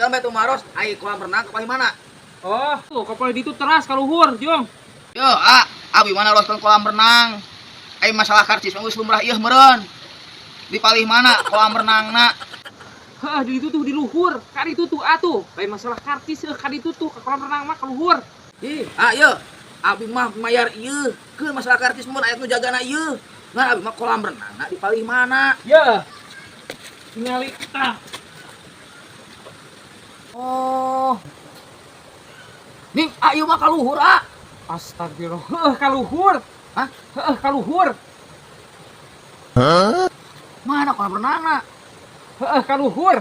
Sebutkan bae tuh Maros, ai kolam renang ke mana? Oh, tuh kapal ditu teras ka luhur, Jong. Yo, ah, abi mana roskeun kolam renang. Ai masalah karcis mah geus lumrah ieu meureun. Di palih mana kolam renangna? Heuh, di ditu tuh di luhur, ka ditu tuh atuh. Lain masalah karcis eueuh ka ditu tuh ka kolam renang mah ka luhur. Ih, ah ieu. Abi mah mayar ieu. Keun masalah karcis mun aya nu jagana ieu. Ngan abi mah kolam renangna di palih mana? Ya. Tingali tah. Oh. Ning, ah ieu mah ka luhur, ah. Astagfirullah. Heuh, ka luhur. Hah? Heuh, ka luhur. Mana kolam renangna? Heuh, ka luhur.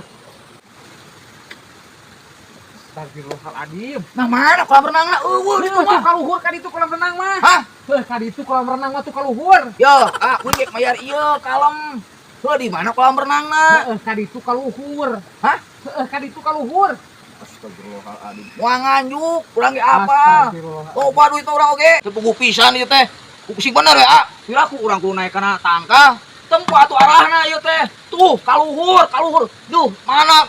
Astagfirullahaladzim. Nah, mana kolam renangna? Eueuh ditu Tuh mah. ka luhur ka ditu kolam renang mah. Hah? Heuh, ka ditu kolam renang mah tuh ka luhur. Yo, ah, kuing geus mayar ieu kalem. Heuh, di mana kolam renangna? Heuh, ka ditu ka luhur. Hah? Heuh, ka ditu ka luhur. Astagfirullahaladzim. Moal nganjuk, urang ge apa? Astagfirullah. Loba duit mah urang oge. Teu puguh pisan ieu teh. Pusing bener ya, ah. Piraku urang kudu naik kana tangkal. Tempo atuh arahna ieu teh. Tuh, kaluhur, kaluhur. Duh, mana?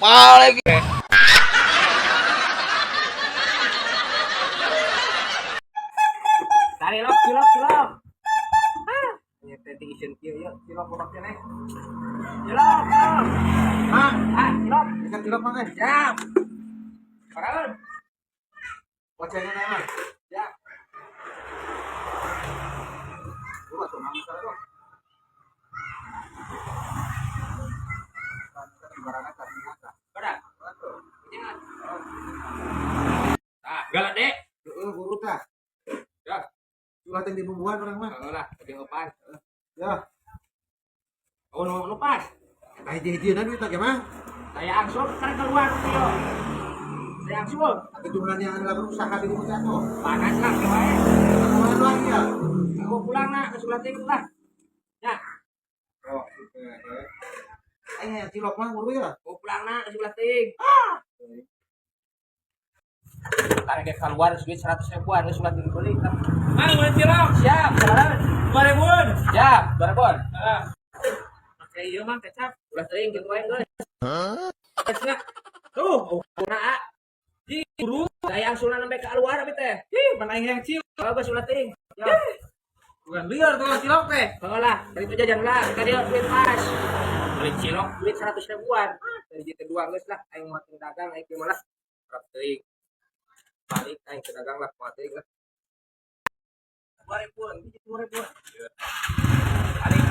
Balik. Tarik lok, cilok, cilok. Ah, nya teh iseun kieu yeuh, cilok loba keneh. Cilok, cilok. Ah, Ah, cilok. ikan cilok mah eh. Siap. Paraun. Wajahnya nama. Siap. Lu masuk nama salah dong. Pada. Ah, galak dek. Heeh, guru tah. Ya. Ulah teh dibumbuan urang mah. Heeh lah, tadi opan. Ya, Oh, nu lepas. tah hiji-hijina duit teh mah. Saya angsul sekarang keluar yo. Saya angsul. Atau jumlahnya adalah berusaha di rumah tuh. Panas lah wae. Kemana lagi ya? Aku pulang nak ke sebelah timur lah. Ya, Oh, gitu ya. Eh, cilok mah guru ya. aku pulang nak ke sebelah ting. Tarik keluar duit 100 ribuan ke sebelah ting beli. Mang, beli cilok. Siap, jalan. 2000-an. Siap, 2000. Heeh. Oke, iya mang kecap. Ulah teuing kitu wae geus. Kecap. Tuh, Nah, ah, di guru. saya angsulna nembe ka luar abi teh. Ih, mana aing yang cilok. Bagus ulah teuing. Ya. Bukan liar tuh cilok teh. Heeh lah, dari itu jajan lah, tadi duit pas. Beli cilok. Duit 100 ribuan. Dari jitu dua geus lah, aing mau dagang aing kieu malah. Harap teuing. Balik aing ke dagang lah, mau teuing lah. 2000-an, 2000-an. Balik.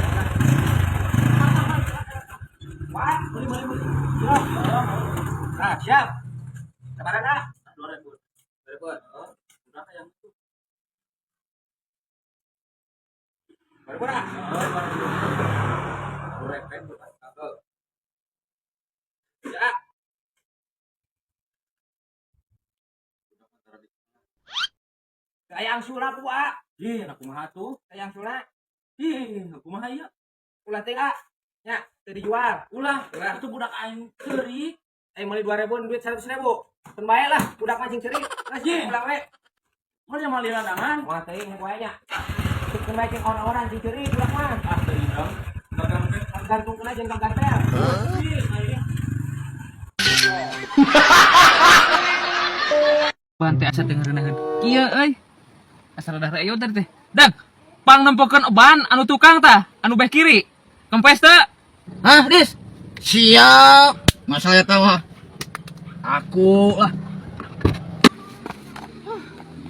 Wah, beli beli beli. Cilok. Nah, siap. Sabaran ah. 2000. 2000-an. Oh, udah yang itu. 2000-an ah. Oh, 2000. 2000. Ya. Kayak angsula ku ah. Ih, anak kumaha tuh? Kayak angsula. Ih, kumaha ieu? Ulah teh ah. Ya, teu dijual. Ulah, Ulah. itu budak aing ceurik. Eh meuli 2000 duit 100 ribu. Keun bae lah, budak mancing ceurik. Lah, Ye. ulah we. Mun yang mali ladangan. Moal teuing wae nya. Keun bae jeung orang-orang cing ceurik budak mah. Ah, teuing dong. Dagang teh. Gantungkeun aja jeung gantel. Ih, aing. Ban teh asa teu ngeureunahkeun. Kieu euy. Asa rada reuyot tadi teh. Dang, pang nempokeun ban anu tukang tah, anu beh kiri. Kempes teu? Hah, Dis? Siap. Masalah eta mah. Aku lah.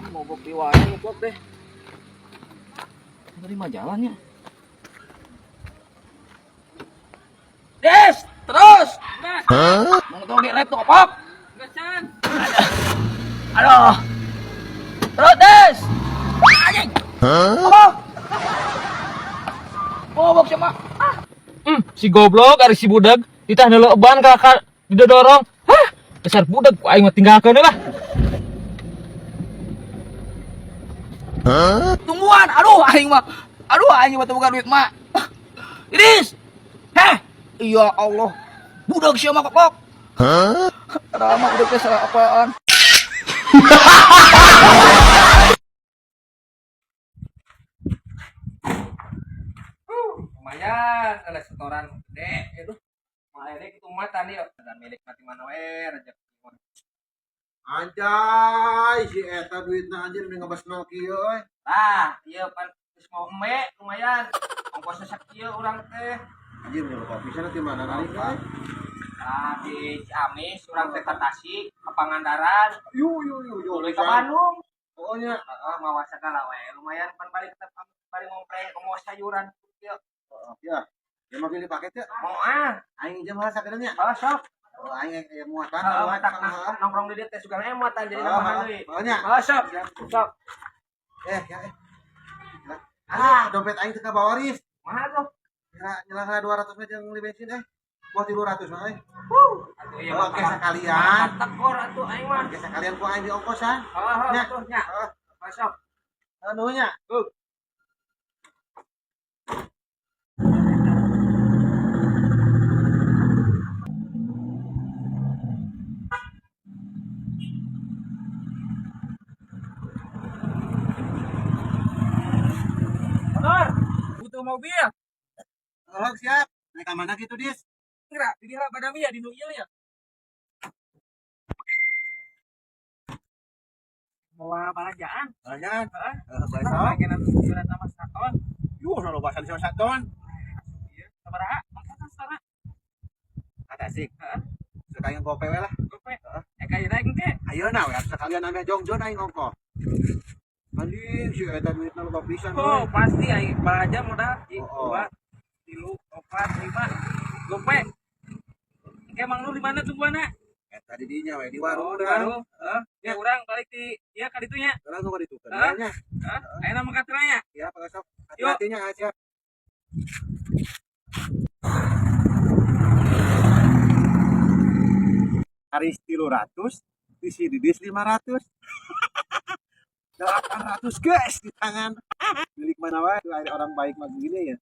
Mogok di wae mogok deh. Tadi mah jalan ya. Des, terus. Hah? Mau tong di rep tuh opok. Geus. Aduh. Terus, Des. Anjing. Opok. Mogok sama. Si goblok ari si budak ditah neuleuh ban ka didodorong. Hah, besar budak ku aing mah tinggalkeun lah. Tungguan. Aduh, aing mah. Aduh, aing mah teu boga duit mah. Idris. Heh. Ya Allah. Budak sia mah kokok. Hah? Ada mah budak teh salah apaan? Lumayan, ada setoran gede itu. Moal aya deui kitu muatan ieu. Dan milik mati mana we rezeki. Anjay, si eta duitna anjir mending ngebesno kieu euy. Tah, ieu pan geus mau embe lumayan. Ongkosna sakieu urang teh. Anjir loba pisan di mana nalik euy. Tah di Ciamis urang teh ka Tasik, ka Pangandaran, Yu yu yu yu. tuluy ka Bandung. Oh nya. Heeh, mawa sagala we. Lumayan pan balik tetep bari ngompreng komo sayuran kieu. Ya. Ya mau pilih paket ya. Mau ah, Aing jam heula sakedeung nya. oh sok. Oh, aing aya muatan. Heeh, matak nongkrong di dieu teh sugan muatan jadi nambahan deui. Oh nya. Oh sok. Sok. Eh, ya eh. Ah, dompet aing teu kabawa ris. Mahal tuh. Nyela nyela 200 mah jeung beli bensin eh. Buat 300 mah eh. Atuh ieu Oh, oke sekalian. Tekor atuh aing mah. Oke sekalian ku aing di ongkosan. Heeh, Nya. atuh nya. Heeh. Oh, sok. Anu nya. Go. Motor, butuh mobil. Oh, siap. Naik ka mana gitu, Dis? Kira, di dieu badami ya di nu ieu ya. Bawa balajaan. Balanjaan. Heeh. Heeh, bae Lagi nanti tujuan sama saton. Yuh, lo bahasan sama saton. Iya, sabaraha? Mangkatan setara. Ada sih. Heeh. Sekalian gope we lah. Gope. Eh kayak naik engke. Ayo na we sekalian ame jongjon aing ongkoh. Anjing si eta duitna loba pisan. Oh, pasti aing balaja modal hiji, Oh, oh. dua, tilu, opat, lima. Gope. Engke Mang Nur di mana tungguanna? Eta di dinya we di warung. Oh, di warung. Heeh. Ya urang balik di ieu ka ditu nya. Urang tunggu di tukeun Heeh. nya. Heeh. Ayeuna mangkat nya. Ya, Pak Sok. Hati-hatinya siap. Aris 300, di si Didis 500. 800 guys di tangan. Milik mana wae orang baik mah gini ya.